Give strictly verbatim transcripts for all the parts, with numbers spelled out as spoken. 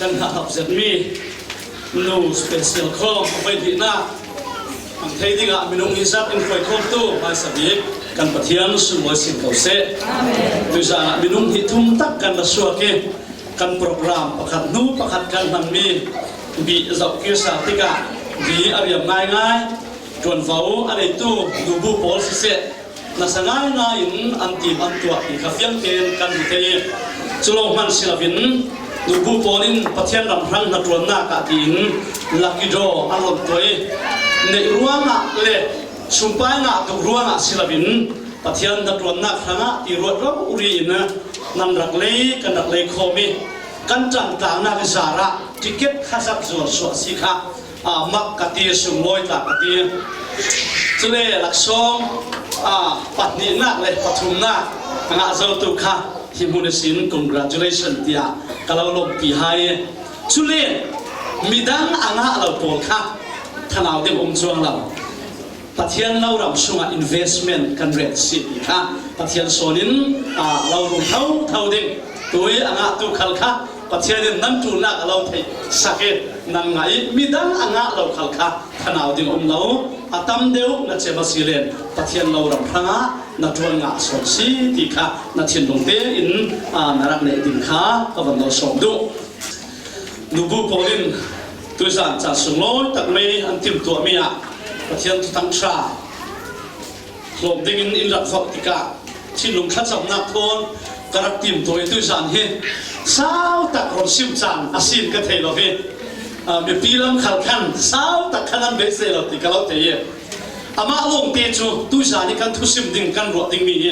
Kan hahap zet mi nu special khawm a voihnihna ang thei dingah minung hi zat in khuaikhawmtu hmaisa bik kan Pathian sunglawi sin ko seh. Tuizanah minung hnih thum tak kan la suak i kan program pakhat hnu pakhat kan hman mi bih zoh kirsa tikah bih a riam ngaingai, ṭuanvo a neitu nubu pawl siseh, nasa ngaingai in an tim an tuah ti kha fiangtein kan hmu thei. Cu lawng hman si loin nubu pawl in Pathian ram hrang hnaṭuannak ah tiin lucky draw an lawn tuah i, neih ruangah le sumpai ngah tuk ruangah si loin Pathian hnaṭuannak hrangah ti ruat rori in nan rak lei, kan rak lei khawm i, kan ṭantlangnak zarah ticket kha zat zual suah si kha. Aa, mak ka ti, sunglawi tla ka ti. Cule laksawng, aa, pahnihnak le pathumnak a ngah zotu kha hi hmun ihsin congratulation tiah ka lo lawmpi hai. Cule midang a ngah lo pawl kha thanau ding um cuang lo. Pathian lo ram sungah investment kan rel si ti kha Pathian sawnin, aa, lo rum thotho ding. Tui a ngahtu khal kha Pathian in nan ṭulnak a lo theih sak i nan ngah i, midang a ngah lo khal kha thanau ding a um lo. A tam deuh na cem a si len Pathian lo ram hrangah na ṭuan ngah sawn si ti kha na thinlung tein, aa, na rak neih ding kha ka van lo sawm duh. Nubu pawl in tuizan caan sunglawi tak mei an timtuahmi ah Pathian thuthang ṭha hlawm dingin in rak vak tikah thinlung thlacamnak thawn ka rak timtuah i tuizan hi sau tak rawn sim caan a sin ka thei lo hi. Aa, mipi lam khal khan sau tak khan an beisei lo ti ka lo thei i, amah lawngte cu tuizan i kan thusim ding, kan ruah dingmi hi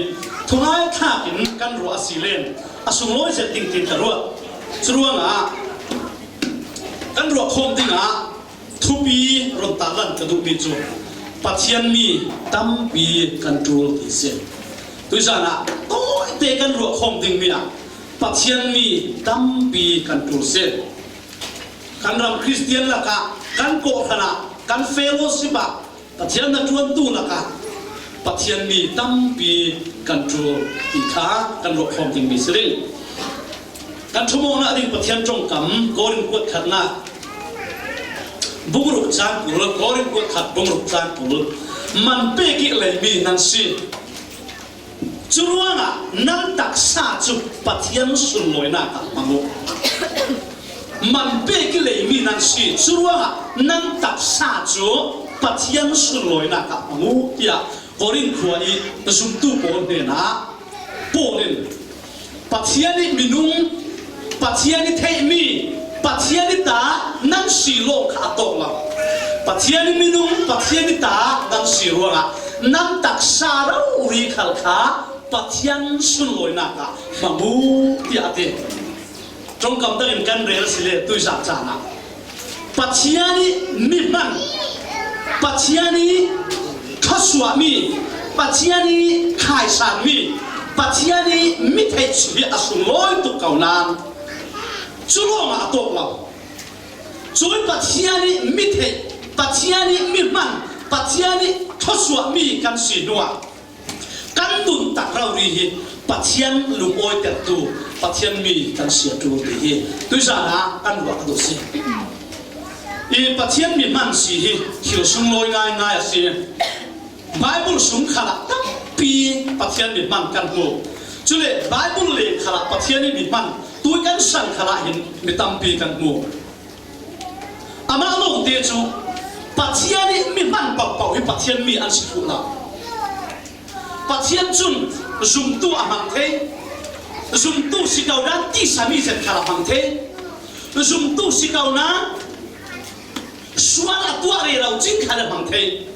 thungai thlak in kan ruah a si len a sunglawi zet ding tiin ka ruah. Curuangah kan ruah khawm dingah thupi rawn tarlan ka duhmi cu Pathian mi tampi kan ṭul ti si. Tuizanah tawite kan ruah khawm dingmi ah Pathian mi tampi kan ṭul si. Kan ram Kristian lakah kan kawhhran ah kan fellowship ah Pathian hnaṭuantu lakah Pathian mi tampi kan ṭul ti kha kan ruah khawm dingmi si ding. Kan ṭhumawknak ding Pathian ṭongkam Korin kuat khatnak bung ruk cang kul, Korin kuat khat bung ruk cang kul, man pek i leimi nan si. Curuangah nan taksa cu Pathian sunlawinak ah hmang uh. Man pek i leimi nan si, curuangah nan taksa cu Pathian sunlawinak ah hmang uh, tiah Korin khua i zumtu pawl hnenah Paul in Pathian i minung, Pathian i theihmi, Pathian i ta nan si lawng kha a tawk lo. Pathian i minung, Pathian i ta nan si ruangah nan taksa rori khal kha Pathian sunlawinak ah hmang uh, tiah a ti. Ṭongkam takin kan rel a si le tuizan caan ah Pathian i mi hman, Pathian i thluasuahmi, Pathian i khaisanmi, Pathian i mi theih si hi a sunglawi tuk ko nan cu lawngah a tawk lo. Cui Pathian i mi theih, Pathian i mi hman, Pathian i thluasuahmi kan si hnuah kan nuntak rori hi Pathian lungawitertu, Pathian mi kan si a ṭul ti hi tuizan ah kan ruah ka duh si. I Pathian mi hman si hi thil sunglawi ngaingai a si. Bible sung khalah tampi Pathian mi hman kan hmu. Cule Bible leng khalah Pathian i mi hman tui kan san khalah hin mi tampi kan hmu. Amah lawngte cu Pathian i mi hman pohpoh hi Pathian mi an si thluh lo. Pathian cun zumtu a hmang thei, zumtu si ko nan tisa mi zet khal a hmang thei, zumtu si ko nan sual a tuah rero cing khal a hmang thei.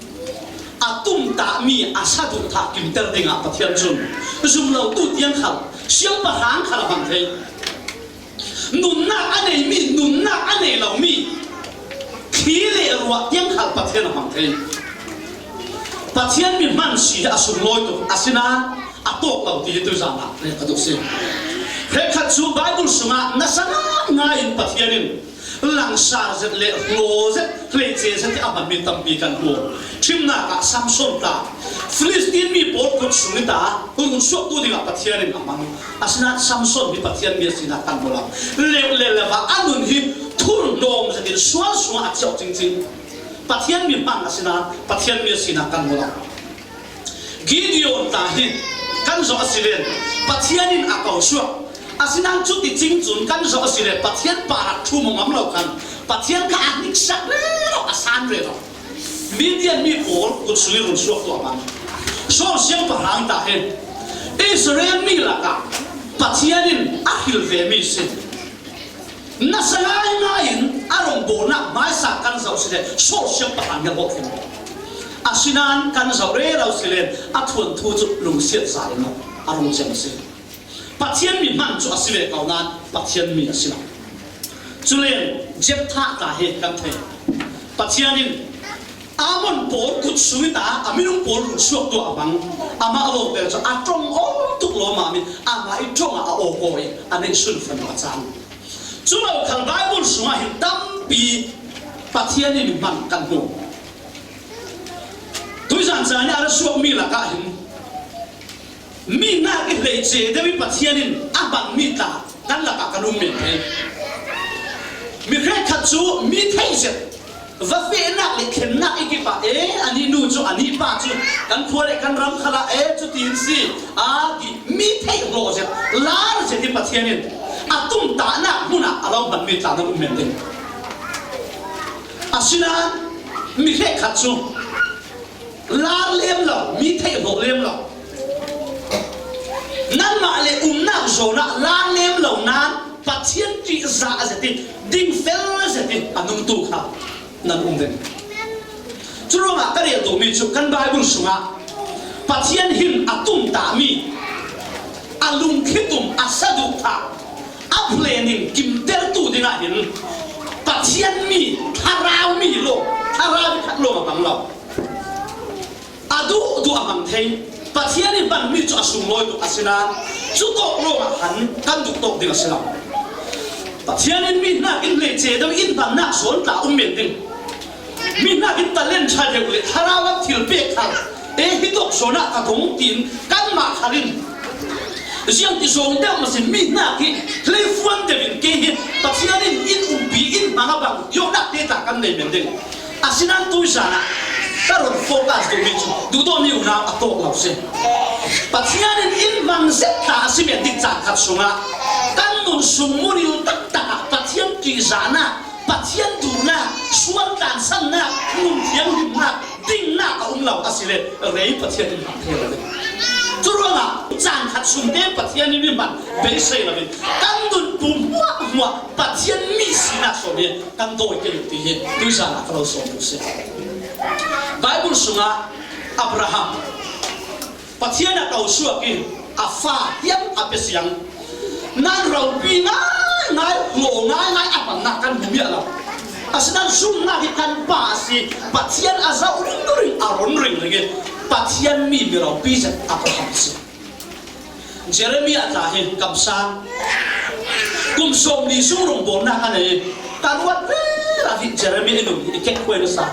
A tumtahmi a sa duhthah kimter dingah Pathian cun zum lotu tiang khal, siangpahrang khal a hmang thei. Nunnak a neimi, nunnak a nei lomi, khi le ruah tiang khal Pathian a hmang thei. Pathian mi hman si hi a sunglawi tuk, asinain a tawk lo ti hi tuizan ah rel ka duh si. Hrekkhat cu Bible sungah nasa ngaingai in Pathian in langsar zet le hlaw zet, hleice zet i a hmanmi tampi kan hmu. Ṭhimnak ah Samson ta, Filistin mi pawl kut sung i ta, run suaktu dingah Pathian in a hmang. Asinain Samson hi Pathian mi a sinak kan hmu lo. Leu le leva a nun hi Sual sungah a ciau cingcing Pathian mi hmang a sina, Pathian mi a sina kan hmu lo. Gideon ta hi kan zoh a si len Pathian in a ko suak. A sina cuti cing cun kan zoh a si len Pathian parah ṭhum a ngam lo khan Pathian kha a hniksak rero, a san rero. Midian mi pawl kut sung i run suak tuah man. Saul siangpahrang ta hi Israel mi lakah Pathian in a hil ve mi si. Nasa ngaingai in a rawngbawlnak hmaisa kan zoh si le Saul siangpahrang hi a hlawhtling. Asinain kan zoh rero si le a thuanthu cu lungsiat za in a rung cem si. Pathian mi hman cu a si ve ko nain Pathian mi a si lo. Cule Jephthah ta hi kan thei. Pathian in Ammon pawl kut sung i ta a minung pawl run suak tuah a bang. Amah lawngte cu a ṭong aw tuk lawmmam i amah i ṭong ah a aw kaw i a neih sunfan a cang. Cu lo khal Baibal sungah hin tampi Pathian in hman kan hmu. Tuizan caan i a ra suakmi lakah hin mi hnak i hleice deuh i Pathian in a hmanmi tla kan lakah kan um men thei. Mi hrekkhat cu mi theih zet, va fehnak le thlennak i kip ah, e, anih nu cu, anih pa cu kan khua le kan ram khal ah, e, cutin si, a ti mi theih hlawh zet, lar zet i Pathian in a tumtahnak hmun ah a lo hmanmi tla nan um men ding. Asinain mi hrekkhat cu lar lem lo, mi theih hlawh lem lo. Nanmah le umnak zawn ah lar lem lo nain Pathian ṭihzah zet i dingfel zet i a nungtu kha nan um ding. Curuangah ka rel duhmi cu kan Baibal sungah Pathian hin a tumtahmi, a lungkhit um, a saduhthah, a planning kimtertu dingah hin Pathian mi, thlarau mi lawng, thlarau mi khat lawng a bang lo. A duh duh a hmang thei. Pathian in hmanmi cu a sunglawi tuk a si nain cu tawk lawngah khan kan duh tawk ding a si lo. Pathian in mi hnakin hleice deuh in hmannak zawn tla um men ding. Mi hnakin talent ṭha deuh le thlarau lam thil pek khal, e, hi tawk zawn ah ka dong tiin kanmah khal in ziangti zawng deuh maw sin mi hnak hi hleifuan deuh in kei hi Pathian in in umpi in hmang a bang, yohnak te tla kan nei men ding. Asinain tuizan ah ka run focus duhmi cu duhdawtmi unau a tawk lo si. Pathian in in hmang zet tla a si men ding caan khat sungah kan nun sung muril taktak ah Pathian ṭihzahnak, Pathian duhnak, sual tlansannak, nun thianghlimnak, dingnak a um lo a si le rei Pathian in hmang thei lo ding. Curuangah caan khat sung te Pathian in mi hman beisei lo in kan nun pum hmuahhmuah Pathian mi sinak sawm hi kan dawi kei ti hi tuizan ah ka lo sawm tu si. Baibal sungah Abraham Pathian a ko suak in a fa hiam a pe siang nan ropi ngaingai, hlaw ngaingai a hmannak kan hmu miah lo. Asinain zumhnak hi kan pa a si, Pathian a zoh ringring, a run ringring i Pathian mi mi ropi zet Abraham a si. Jeremiah tla hi kamsang kum sawmli sung rungbawlnak a nei. Ka ruat rero hi Jeremiah i nun hi i kek khuai nasa.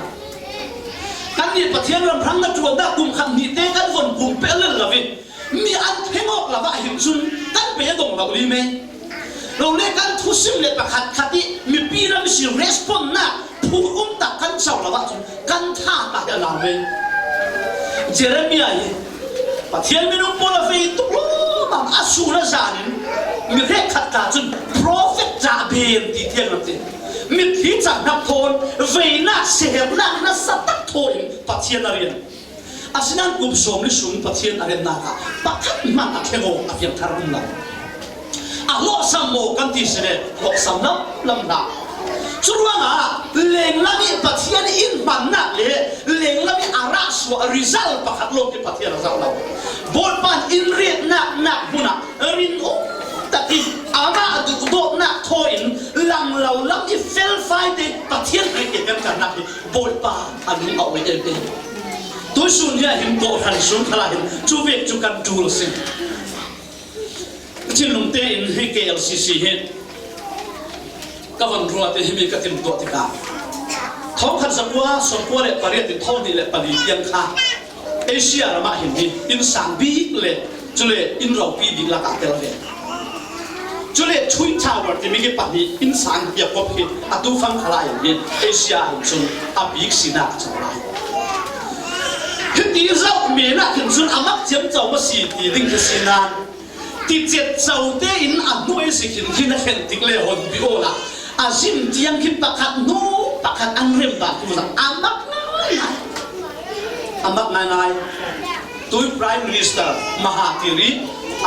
Kannih Pathian ram hrang na ṭuan dah kum khat hnih te kan von pum peh lel lo i mi an thleng awk lo ah hin cun kan bei a dong lo li me. Lo le kan thusim le pakhat khat i mipi ram si respond nak phur um tak kan co lo ah cun kan tha tak hi a lau ve. Jeremiah hi Pathian minung pawl a vei tuk lawmam a sun a zan in mi hrekkhat ta cun prophet ca ben ti thiang lam ti. Mitthli cang hnak thawn veinak sehernak nasa tak thaw in Pathian a rian. Asinain kum sawm li sung Pathian a riannak ah pakhat hmanh a thleng awk a piangthar um lo. A hlawhsam maw kan ti si le hlawhsam lam lam hna. Curuangah lenglam i Pathian in hmannak le lenglam i a rah suah result pakhat lawng hi Pathian a zoh lo. Bawipa in riatnak nak hmun ah rin um takin amah duhdawtnak thaw in lang lo lam i felfai te Pathian hmai te kan karnak hi Bawipa a lung a oi em em. Tuisun hi ah hin kawhhran sung khal ah hin cu vek cu kan ṭul a si. Thinlung tein hi K L C C hi ka von ruat i himi ka timhtuah tikah thawngkhat zakua sawmkua le pariat in thawng hnih le pali tiang kha Asia ram ah hin hi innsang bik le cule in ropi bik lakah tel ve. Cule Twin Tower timi hi pahnih innsang biakop hi a tu Tufang kha lai in, Asia hin cun a bik sinak a co lai. Hiti zoh men ah khin cun a mak ciamco maw si ti ding khi si nain, ti cet co tein a hnuai si khin khi na khen tik le honpi awla a zim tiang khi pakhat hnu pakhat an rem dah tu zah a mak ngaingai. A mak ngaingai. Tui Prime Minister Mahathir i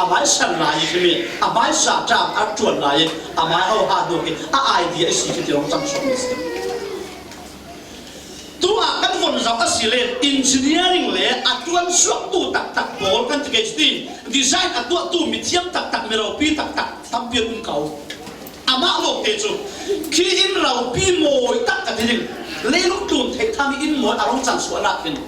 a mai san lai i khi mi, a mai sa ṭam a ṭuan lai i a mai ho ha dawk i a idea i si khi ti hong cang suak mi si. Tu ah kan von zoh a si le engineering le a ṭuan suaktu taktak pawl kan ti kei si ti, design a tuahtu mithiam taktak, miropi taktak tampi an um ko. Amah lawngte cu khi in ropi mawi tak ka ti ding, leilung tlun theih thang in mawi a rung cang suahnak hin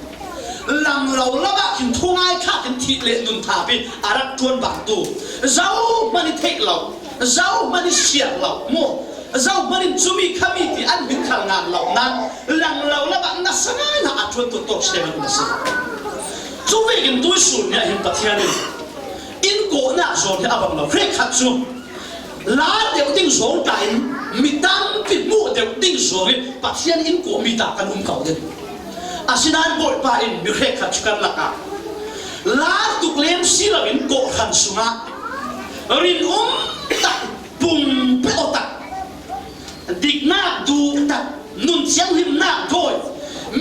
langlo lam ah khin thungai kha khin thih le nun thapi a rak ṭuan bangtu, zohman i theih lo, zohman i siar lo maw, zohman in cumi khami ti an min khal ngan lo nan langlo lam ah nasa ngaingai a ṭuan tu tawk se an um a si. Cu vekin tuisun nih ah hin Pathian in in kawhnak zawn hi a bang lo, hrekkhat cu lar deuh ding zong ta in mi tampi hmuh deuh ding zong in Pathian in kawhmi ta kan um ko ding. Asinain Bawipa in mi hrekkhat cu kan lakah lar tuk lem si lo in kawhhran sungah rinum tak, pumpe aw tak, diknak duh tak, nun thianghlimnak dawi,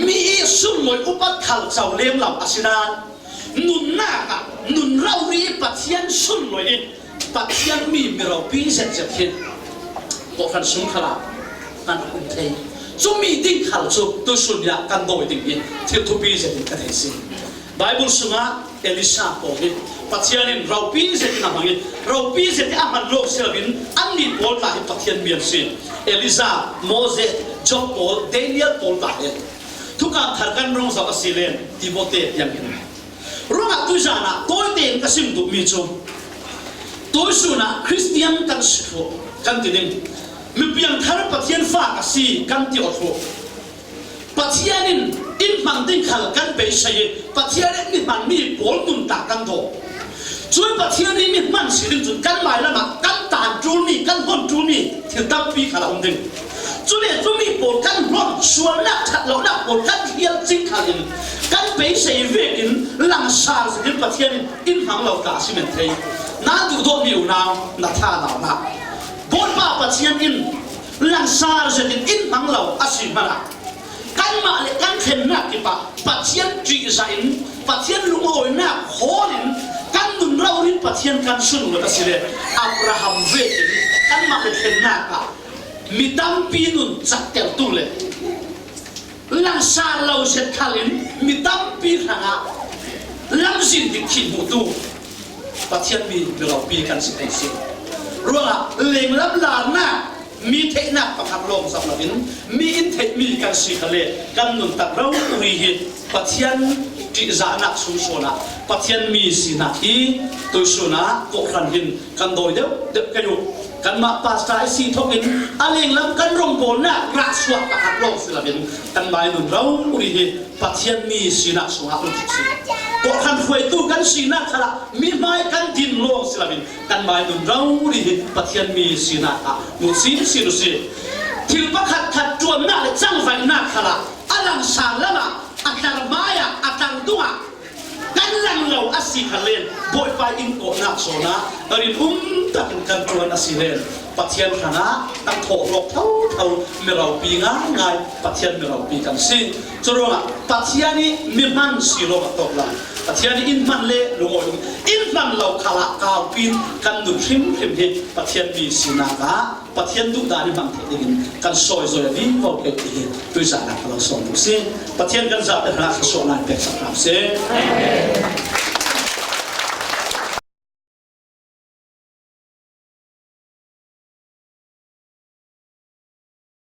mi i sunloi upat khal co lem lo asinain nunnak ah nun rori i Pathian sunloi i Pathian mi miropi zetzet hi kawhhran sung khal ah kan um thei. Cumi ding khal cu tuisun nih ah kan dawi ding hi thil thupi zetin ka thei si. Baibal sungah Elisha pawl hi Pathian in ropi zetin a hmang i, ropi zetin a hman lawng si loin annih pawl tla hi Pathian mi an si. Elijah, Moses, Job pawl, Daniel pawl tla hi. Thukam thar kan rung zoh a si len Timote tiang hin. Ruangah tuizan ah tawite in ka sim duhmi cu tuisun ah Khristian kan si thluh kan ti ding, mi piangthar Pathian fa ka si kan ti aw thluh. Pathian in in hmang ding khal kan beisei i Pathian in mi hmanmi pawl nuntak kan daw. Cui Pathian in mi hman si ding cun kan mailam ah kan tan ṭulmi, kan hon ṭulmi thil tampi khal a um ding. Cule cumi pawl kan hon, sualnak ṭhat lonak pawl kan hrial cing khal in kan beisei vekin langsar zetin Pathian in in hmang lo ta a si men thei. Na duhdawtmi unau, na tha naunak Bawipa Pathian in langsar zetin in hmang lo a si hmanah kanmah le kan thlennak kipah Pathian ṭihzah in, Pathian lungawinak hawl in kan nun rori in Pathian kan sunlawt a si le Abraham vekin kanmah le thlennak ah mi tampi nun caktertu le langsar lo zet khal in mi tampi hrangah lamzin dik khih hmuhtu Pathian mi miropi kan si thei si. Ruangah lenglam larnak mi theihnak pakhat lawng zoh loin mi in theihmi kan si khal le kan nuntak rori hi Pathian ṭihzahnak sung sual ah Pathian mi sinak hi tuisun ah kawhhran hin kan dawi deuh deuh kei uh. Kanmah pastor i si thokin a lenglam kan rongbawlnak rahsuah pakhat lawng si loin kan mai nun rori hi Pathian mi sinak sungah um si. Kawhhran hruaitu kan sinak khalah mi hmai kan din lawng si loin kan mai nun rori hi Pathian mi sinak ah hmuh sinsin uh si. Thil pakhat khat ṭuannak le cangvaihnak khalah a langsar lamah a tlar hmai ah a tlar dungah kan lang lo a si kha len Bawipa in kawhnak zawn ah rinum takin kan ṭuan a si len Pathian hrangah kan thawhlawk thotho miropi ngaingai Pathian miropi kan si. Curuangah Pathian i mi hman si lawng a tawk lo. Pathian i in hman le lungawi in hman lo khalah kaupi in kan nun hrimhrim hi Pathian mi sinak ah Pathian duhdan i hmang theih dingin kan sawi zawi a vivo kei ti hi tuizan ah ka lo sawm duh si. Pathian kan zate hrangah thluasuahnak peksak hram si.